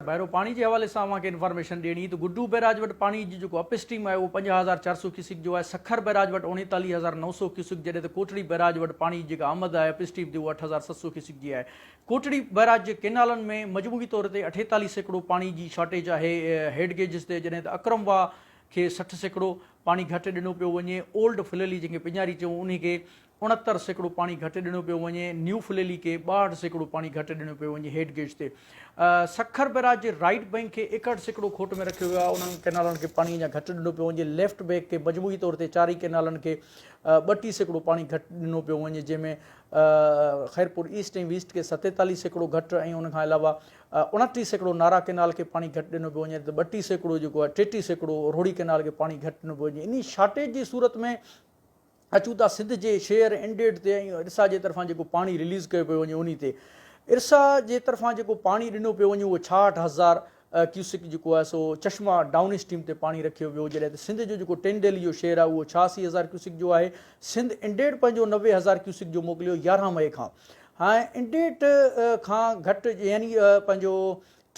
ڀائرو پاڻي جي حوالي سان اوهان کي انفارميشن ڏيڻي ته گڊو بئراج وٽ پاڻي جي جيڪو اپ اسٽريم آهي اهو 50,400 ڪيوسڪ جو آهي، سکر بئراج وٽ 39,900 ڪيوسڪ جڏهن ته ڪوٽڙي بئراج وٽ پاڻي جي جيڪا آمد آهي اپ اسٽريم تي اهو 8700 ڪيوسڪ جي آهي. ڪوٽڙي بئراج جي ڪينالن ۾ مجموعي طور تي 48% پاڻي جي شارٽيج آهي هيڊ گيجز تي جڏهن ته اڪرم واهه کي 60% پاڻي گهٽ ڏنو پيو وڃي، اولڊ ڦليلي جنهن کي پڃاري چئون انهي کي 69% پاڻي گهٽ ڏنو پيو وڃي، نيو ڦليلي کي 62% پاڻي گهٽ ڏنو پيو وڃي، هيڊ گيج تي سکر بئراج جي رائيٽ بئنڪ کي 61% کوٽ ۾ رکيو ويو آهي، انهن ڪئنالن کي پاڻي اڃا گهٽ ڏنو پيو وڃي، ليفٽ بئنڪ کي مجموعي طور تي چارئي ڪئنالن کي 32% پاڻي گهٽ ڏنو پيو وڃي، جنهن ۾ خيرپور ايسٽ ۽ ويسٽ کي 47% گهٽ ۽ ان کان علاوه 29% نارا ڪئنال کي پاڻي گهٽ ڏنو پيو وڃي ته 32% جيڪو آهي 33% روهڙي ڪئنال کي پاڻي گهٽ ڏنو پيو وڃي، انهي شارٽيج جي صورت ۾ اچون ٿا سنڌ جي شيئر انڊيٽ تي ۽ ارسا جي طرفان جيڪو پاڻي رليز ڪيو پيو وڃي انهي تي. ارسا جي طرفان جيڪو پاڻي ڏنو پيو وڃي اهو 66 هزار ڪيوسڪ جيڪو آهي سو چشما ڊائون اسٽريم تي پاڻي رکيو ويو جڏهن ته سنڌ جو جيڪو ٽين ڊيلي جو شيئر آهي اهو 86 هزار ڪيوسڪ جو آهي. سنڌ انڊيٽ پنهنجو 90 هزار ڪيوسڪ جو موڪليو 11 مئي کان هاڻي انڊيٽ کان گهٽ يعني پنهنجو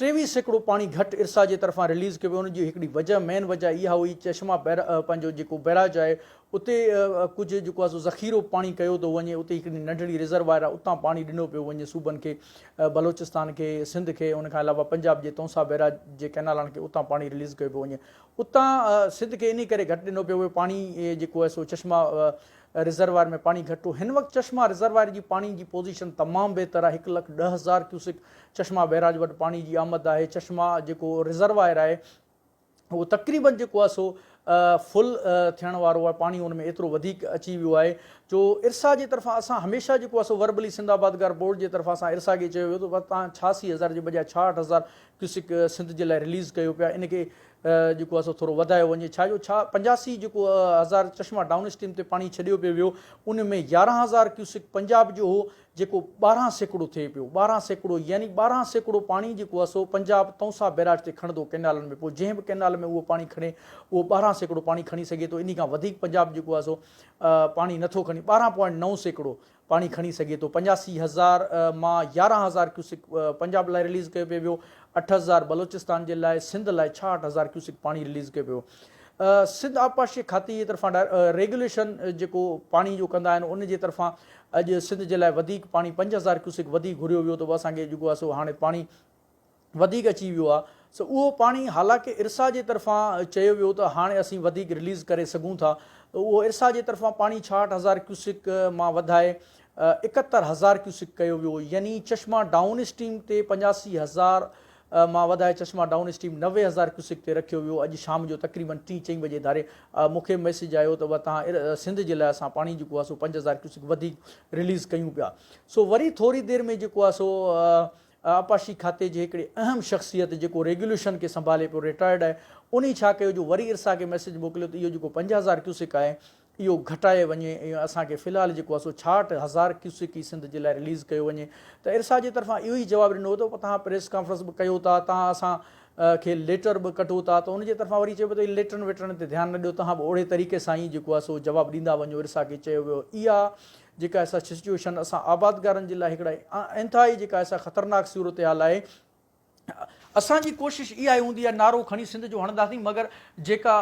23% پاڻي گهٽ ارسا جي طرفان رليز ڪيو ويو ان جي هڪڙي وجه مين وجه اها هئي چشما پنهنجو جيڪو بئراج آهي اتي ڪجهه جيڪو آهي سو ذخيرو پاڻي ڪيو ٿو وڃي اتي هڪڙي ننڍڙي ريزروائر آهي اتان پاڻي ڏنو پيو وڃي صوبن کي بلوچستان کي سنڌ کي ان کان علاوه پنجاب جي تونسا بئراج جي ڪئنالن کي اتان پاڻي رليز ڪيو پيو وڃي اتان سنڌ کي انهي ڪري گهٽ ڏنو پيو ويو پاڻي جيڪو آهي سو چشما ريزروائر ۾ پاڻي گهٽ هو. هن وقت چشما ريزروائر جي پاڻي جي پوزيشن تمام بهتر آهي، 1,10,000 ڪيوسڪ چشما بئراج وٽ پاڻي جي آمد آهي، چشما جيڪو ريزروائر آهي اهو تقريبن جيڪو آهي سو فل ٿيڻ وارو آهي، پاڻي ان ۾ ايترو وڌيڪ اچي ويو آهي جو ارسا جي طرفان اسان هميشه جيڪو آهي سو وربلي سنڌ آبادگار بورڊ جي طرفان اسان ارسا کي چيو ويو ته توهان 86 هزار جي بجاء 66 هزار ڪيوسڪ سنڌ جي لاء رليز ڪيو پيا ان کي جيڪو آهي سو ٿورو وڌايو وڃي ڇا جو ڇا 85 جيڪو هزار چشما ڊائون اسٽريم تي پاڻي ڇڏيو پيو ويو ان ۾ 11 هزار ڪيوسڪ پنجاب جو هو جيڪو 12% ٿئي پيو 12% يعني 12% پاڻي جيڪو آهي سو پنجاب تونسا بئراج تي کڻندو ڪئنالن ۾ پوء جنهن به ڪئنال ۾ اهو پاڻي کڻي اهو 12% پاڻي کڻي سگهي ٿو انهي کان وڌيڪ پنجاب جيڪو آهي سو پاڻي نٿو کڻي 12.9% پاڻي کڻي سگهي ٿو، 85 هزار مان 11 هزار ڪيوسڪ پنجاب لاء رليز ڪيو پيو ويو، 8 هزار بلوچستان جي لاء، سنڌ لاء 66 هزار ڪيوسڪ پاڻي رليز ڪيو پيو ويو. سنڌ آبپاشي کاتي جي طرفان ريگيوليشن جيڪو پاڻي جو ڪندا آهن ان جي طرفان اڄ سنڌ جي لاء وڌيڪ پاڻي 5 هزار ڪيوسڪ وڌيڪ گهريو ويو ته اسان کي جيڪو آهي سو هاڻي پاڻي وڌيڪ اچي ويو آهي سو اهو پاڻي حالانڪه ارسا جي طرفان چيو ويو ته هاڻي اسين وڌيڪ رليز ڪري سگهون ٿا ته اهو ارسا جي طرفان پاڻي 66 هزار ڪيوسڪ مان وڌائي 71 هزار ڪيوسڪ ڪيو ويو يعني چشما ڊائون اسٽريم تي 85 هزار مان وڌائي چشما ڊائون اسٽريم 90 هزار ڪيوسڪ تي رکيو ويو اڄ شام جو تقريبن ٽين چئين بجي ڌاري مون کي ميسيج آيو ته توهان سنڌ جي لاء اسان پاڻي جيڪو آهي سو 5 هزار ڪيوسڪ وڌيڪ رليز ڪيون پيا سو وري ٿوري دير ۾ جيڪو آهي سو آبپاشي کاتي جي هڪڙي اهم شخصيت جيڪو ريگيوليشن کي سنڀالي پيو رٽائرڊ آهي انهي ڇا ڪيو جو وري ارسا کي ميسيج موڪليو ته اهو جيڪو 5 هزار ڪيوسڪ آهي اهو گهٽائي وڃي ۽ اسان کي في الحال جيڪو آهي سو 66 هزار ڪيوسڪ ئي سنڌ جي لاء رليز ڪيو وڃي ته ارسا جي طرفان اهو ئي جواب ڏنو ته توهان پريس ڪانفرنس به ڪيو ٿا توهان اسان کي ليٽر به ڪڍو ٿا ته ان جي طرفان وري چيو ويو ته ليٽرن ويٽرن تي ڌيان نه ڏيو توهان به اهڙي طريقي سان ئي جيڪو آهي سو جواب ڏيندا وڃو ارسا کي چيو ويو اها جيڪا اھا سچوئيشن اسان آبادگارن جي لاء هڪڙا انتهائي جيڪا اھا خطرناڪ صورتحال آهي اسان جي ڪوشش اها ئي هوندي آهي نعرو کڻي سنڌ جو هڻنداسين مگر جيڪا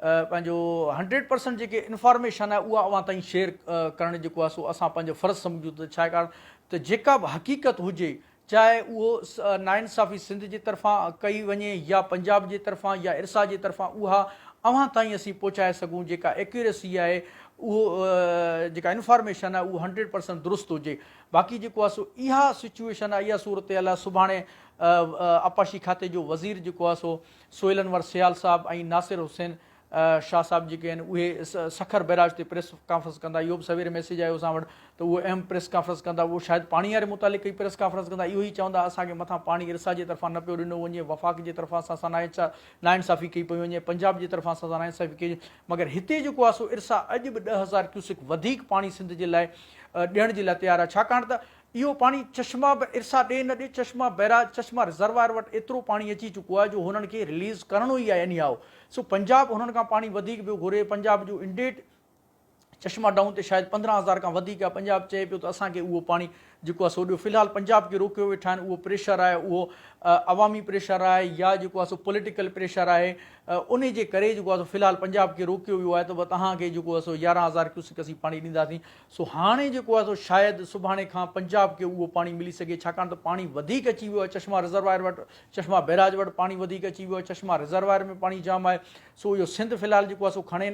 پنهنجو هنڊريڊ پرسنٽ جيڪي انفارميشن آهي اها اوهان تائين شيئر ڪرڻ جيڪو آهي سو اسان پنهنجو فرض سمجهون ته ڇاڪاڻ ته جيڪا به حقيقت هجي چاهي اهو ناانصافي سنڌ جي طرفان ڪئي وڃي يا پنجاب جي طرفان يا ارسا جي طرفان اها اوهان تائين اسين پهچائي سگهون جيڪا ايڪيوريسي آهي اهو جيڪا انفارميشن آهي اهو هنڊريڊ پرسنٽ درست هجي باقي جيڪو آهي سو اها سچوئيشن آهي اها صورتحال آهي سڀاڻي آبپاشي کاتي جو وزير جيڪو آهي سو سهيل انور سيال صاحب ۽ ناصر حسين شاهه صاحب جيڪي آهن اهي سکر بئراج تي پريس ڪانفرنس ڪندا اهو به سوير ميسيج آيو اسان وٽ ته اهي اهم پريس ڪانفرنس ڪندا اهو شايد پاڻي واري متعلق ئي پريس ڪانفرنس ڪندا اهو ئي چوندا اسان کي مٿان پاڻي ارسا جي طرفان نه پيو ڏنو وڃي وفاق جي طرفان اسان سان ناانصافي ڪئي پئي وڃي پنجاب جي طرفان اسان سان ناانصافي ڪئي وڃي مگر هتي جيڪو آهي سو ارسا اڄ به 10,000 ڪيوسڪ وڌيڪ پاڻي سنڌ جي لاء ڏيڻ جي لاء تيار آهي ڇاڪاڻ ته اهو پاڻي چشما به ارسا ڏي نه ڏي چشما بئراج چشما رزروائر وٽ ايترو پاڻي اچي چڪو آهي جو هنن کي رليز ڪرڻو ئي آهي ايني هائو سو پنجاب هنن کان پاڻي وڌيڪ پيو گهري پنجاب جو انڊيٽ چشما ڊائون تي شايد 15 هزار کان وڌيڪ آهي پنجاب چئي پيو ته اسان کي اهو پاڻي جيڪو آهي سو ڏيو. في الحال پنجاب کي روڪيو ويٺا آهن اهو پريشر آهي اهو عوامي پريشر آهي يا جيڪو آهي سو پوليٽيڪل پريشر آهي انهي جي ڪري جيڪو آهي سو في الحال پنجاب کي روڪيو ويو آهي ته توهان کي جيڪو آهي سو 11,000 ڪيوسڪ اسين پاڻي ڏينداسين سو هاڻي جيڪو آهي سو شايد سڀاڻي کان پنجاب کي اهو پاڻي ملي سگهي ڇاڪاڻ ته پاڻي وڌيڪ اچي ويو آهي چشما رزروائر وٽ چشما بئراج وٽ پاڻي وڌيڪ اچي ويو آهي چشما رزروائر ۾ پاڻي جام آهي سو اهو سنڌ في الحال جيڪو آهي سو کڻي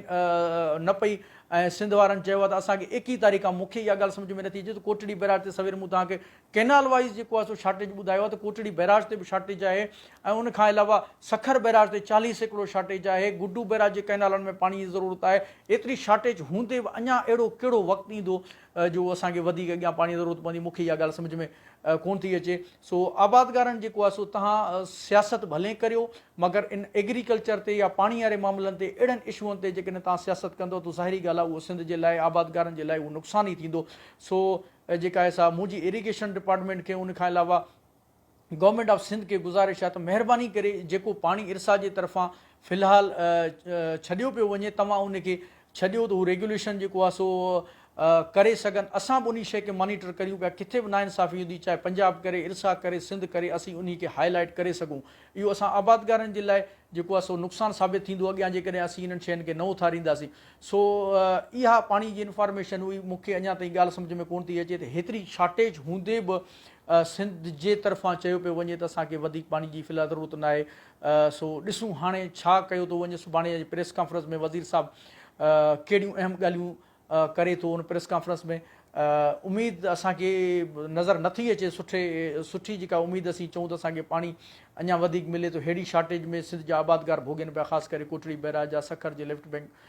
نه پئي ۽ سنڌ وارن چيو آهي ته اسان کي 21 تاريخ کان مون کي اها ڳالهه سمجهه ۾ نٿي اچي ته ڪوٽڙي بئراج تي سوير مون توهان کي ڪئنال وائيز جيڪو آهي سو شارٽيج ٻڌايو آهي ته ڪوٽڙي بئراج تي به شارٽيج آهي ۽ ان کان علاوه سکر بئراج تي 40% شارٽيج آهي گڊو بئراج جي ڪئنالن ۾ پاڻي جي ضرورت آهي ايتري شارٽيج هوندي به اڃا اهڙو ڪهڙو وقت ايندو جو اسان کي وڌيڪ اڳيان پاڻي جي ضرورت پوندي مون کي اها ڳالهه سمجهه ۾ ڪونه ٿي اچي سو آبادگارن جيڪو آهي سو توهان سياست ڀلين ڪريو مگر ان ايگريڪلچر تي يا پاڻي واري معاملن تي اهڙن اشوئن تي جيڪڏهن توهان سياست ڪندو ته ظاهري ڳالهه آهي اهو سنڌ جي لاء آبادگارن جي لاء اهو نقصان ئي ٿيندو سو جيڪا آهي سا منهنجي ايريگيشن ڊپارٽمينٽ کي ان کان علاوه گورنمينٽ آف سنڌ کي گذارش آهي ته مهرباني ڪري جيڪو پاڻي ارسا جي طرفان في الحال ڇڏيو پيو وڃي توهان ان کي ڇڏيو ته هو ريگيوليشن جيڪو آهي سو ڪري سگهن اسان به انهي شيء کي مانيٽر ڪريون پيا ڪٿي به ناانصافي هوندي چاهي پنجاب ڪري ارسا ڪري سنڌ ڪري اسين انهي کي هائي لائيٽ ڪري سگهون اهو اسان آبادگارن جي لاء جيڪو آهي سو نقصان ثابت ٿيندو اڳيان جيڪڏهن اسين انهن شين کي نه اٿارينداسين سو اها پاڻي جي انفارميشن هئي مون کي اڃا تائين ڳالهه سمجهه ۾ ڪونه ٿي اچي ته هيتري شارٽيج هوندي به سنڌ جي طرفان چيو پيو وڃي ته اسان کي وڌيڪ پاڻي جي في الحال ضرورت ناهي سو ڏسون هاڻي ڇا ڪيو ٿو وڃي سڀاڻي جي پريس ڪانفرنس ۾ وزير صاحب ڪهڙيون اهم ڳالهيون ڪري ٿو ان پريس ڪانفرنس ۾ اميد اسان کي نظر نٿي اچي سٺي سٺي جيڪا اميد اسين چئون ته اسان کي پاڻي اڃا وڌيڪ ملي ٿو ههڙي شارٽيج ۾ سنڌ جا آبادگار ڀوڳين پيا خاص ڪري ڪوٽڙي بئراج جا سکر جي ليفٽ بئنڪ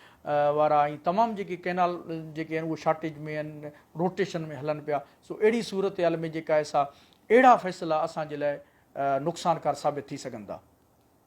وارا ۽ تمام جيڪي ڪئنال جيڪي آهن اهي شارٽيج ۾ آهن روٽيشن ۾ هلن پيا سو اهڙي صورتحال ۾ جيڪا آهي سا اهڙا فيصلا اسان جي لاء نقصانڪار ثابت ٿي سگهن ٿا.